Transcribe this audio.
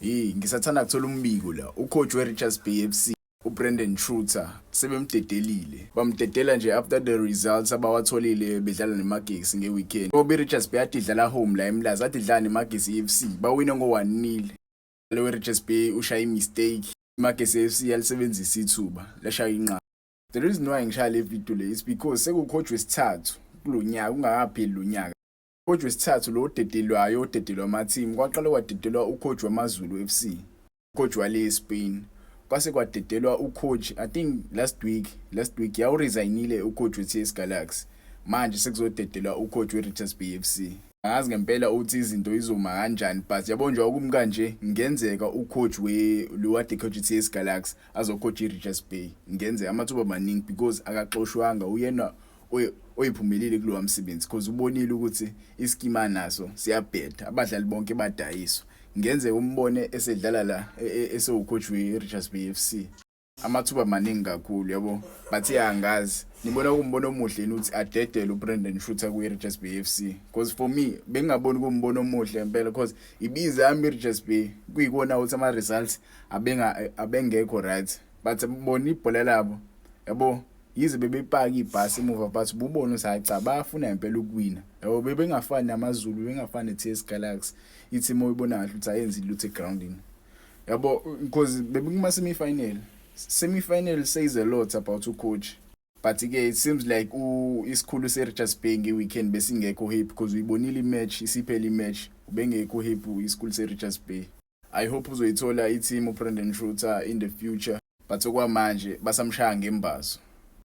Hey, ngisathanda kuthola umbiko la. Ucoach weRichards Bay FC uBrandon Truter sebemdedelile. Bamdedela nje after the results abawatholile bedlala neMagesi ngeweekend. Ngoba iRichards Bay ade idlala home la eMlazi, ade idlala neMagesi FC, bawina ngo-1-0. Lo weRichards Bay ushaya imistake. IMagesi FC yalisebenzisa ithuba, lashaya inqaba. The reason why ngishaya le video le is because sekucoach wesithathu kulonyaka ungakapheli lo nyaka. Coach wesithathu lo odedelwayo odedelwa ama-team kwaqala kwadedelwa ucoach wamaZulu FC, coach wale Spain. Kwase kwadedelwa ucoach, I think last week yawuresignile ucoach we-TS Galaxy. Manje sekuzodedelwa ucoach we-Richards Bay FC. Angazi ngempela ukuthi izinto izoma kanjani, but yabo nje okumi kanje ngenzeka ucoach we lo wade coach i-TS Galaxy azocoach i-Richards Bay. Ngenzeka amathuba maningi because akaxoshwanga uyena oyiphumelile kulowa msebenzi because ubonile ukuthi iskima naso siyabheda, abadlali bonke badayiswa. Ngenzeka umbone esedlala la esewucoach we-Richards Bay FC. Amathuba maningi kakhulu yabo, but angazi nibona kumbono omuhle yini ukuthi adedele uBrandon Truter kwi-Richards Bay FC, because for me bengingaboni kumbono omuhle impela because ibiza yami i-Richards Bay kuyikona ukuthi ama results abenga abengekho right, but bona ibhola labo yabo yize bebepaka ibhasi emuva, but ububona ukuthi hayi cha, bayafuna impela ukuwina yabo. Bebengafani namaZulu, bengafani ne-TS Galaxy, i-team oyibona kahle ukuthi ayenzi lutho egroundini yabo, because bebekuma semi-final. Semi-final says a lot about ucoach, but ke it seems like isikhulu se-Richards Bay nge-weekend besingekho happy because uyibonile i-match isiphela, i-match ubengekho happy isikhulu se-Richards Bay. I hope uzoyithola i-team uBrandon Truter in the future, but okwamanje basamshaya ngembazo.